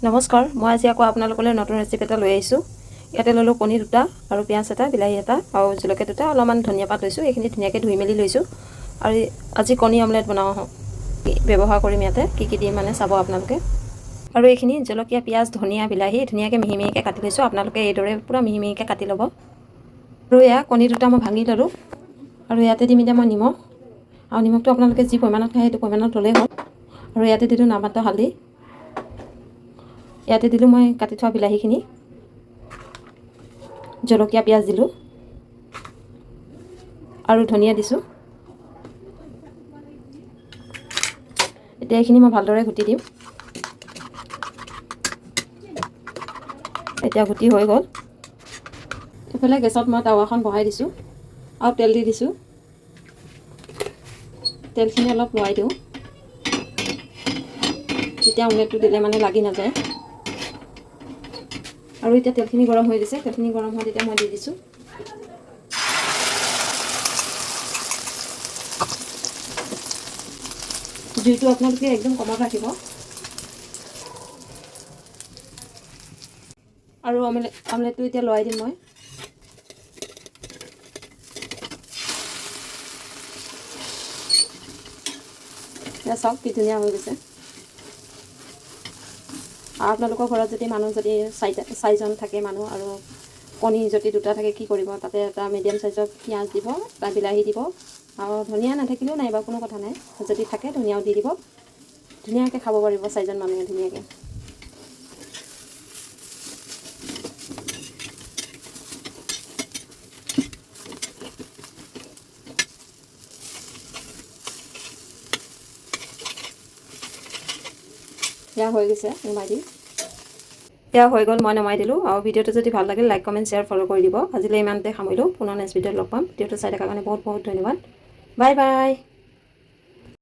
নমস্কাৰ, মই আজি আকৌ আপোনালোকলৈ নতুন ৰেচিপি এটা লৈ আহিছোঁ। ইয়াতে ল'লোঁ কণী দুটা আৰু পিঁয়াজ এটা, বিলাহী এটা আৰু জলকীয়া দুটা, অলপমান ধনিয়া পাত লৈছোঁ। এইখিনি ধুনীয়াকৈ ধুই মেলি লৈছোঁ। আৰু আজি কণী অমলেট বনাওঁ আহক। ব্যৱহাৰ কৰিম ইয়াতে কি কি দিম মানে চাব আপোনালোকে। আৰু এইখিনি জলকীয়া, পিঁয়াজ, ধনিয়া, বিলাহী ধুনীয়াকৈ মিহি মিহিকৈ কাটি লৈছোঁ। আপোনালোকে এইদৰে পূৰা মিহি মিহিকৈ কাটি ল'ব। আৰু এয়া কণী দুটা মই ভাঙি ল'লোঁ। আৰু ইয়াতে দিম এতিয়া মই নিমখ। আৰু নিমখটো আপোনালোকে যি পৰিমাণত খায় সেইটো পৰিমাণত ল'লেই হ'ল। আৰু ইয়াতে দিলোঁ নামাত্ৰ হালধি। ইয়াতে দিলোঁ মই কাটি থোৱা বিলাহীখিনি, জলকীয়া, পিঁয়াজ দিলোঁ আৰু ধনিয়া দিছোঁ। এতিয়া এইখিনি মই ভালদৰে ঘুটি দিম। এতিয়া ঘুটি হৈ গ'ল। এইফালে গেছত মই টাৱাখন বহাই দিছোঁ আৰু তেল দি দিছোঁ। তেলখিনি অলপ লোৱাই দিওঁ, তেতিয়া অমলেটটো দিলে মানে লাগি নাযায়। আৰু এতিয়া তেলখিনি গৰম হৈ গৈছে। তেলখিনি গৰম হোৱাত এতিয়া মই দি দিছোঁ। জুইটো আপোনালোকে একদম কমত ৰাখিব। আৰু অমলেটটো এতিয়া লৰাই দিম মই। এতিয়া চাওক কি ধুনীয়া হৈ গৈছে। আৰু আপোনালোকৰ ঘৰত যদি মানুহ যদি চাৰিজন থাকে মানুহ আৰু কণী যদি দুটা থাকে কি কৰিব, তাতে এটা মিডিয়াম চাইজৰ পিঁয়াজ দিব, এটা বিলাহী দিব আৰু ধনিয়া নাথাকিলেও নাই বাৰু, কোনো কথা নাই। যদি থাকে ধনিয়াও দি দিব। ধুনীয়াকৈ খাব পাৰিব চাৰিজন মানুহে ধুনীয়াকৈ। এয়া হৈ গৈছে, নমাই দিম। এয়া হৈ গ'ল, মই নমাই দিলোঁ। আৰু ভিডিঅ'টো যদি ভাল লাগিল লাইক, কমেণ্ট, শ্বেয়াৰ, ফ'ল' কৰি দিব। আজিলৈ ইমানতে সামৰিলোঁ। পুনৰ নেক্সট ভিডিঅ'ত লগ পাম। ভিডিঅ'টো চাই থকাৰ কাৰণে বহুত বহুত ধন্যবাদ। Bye bye.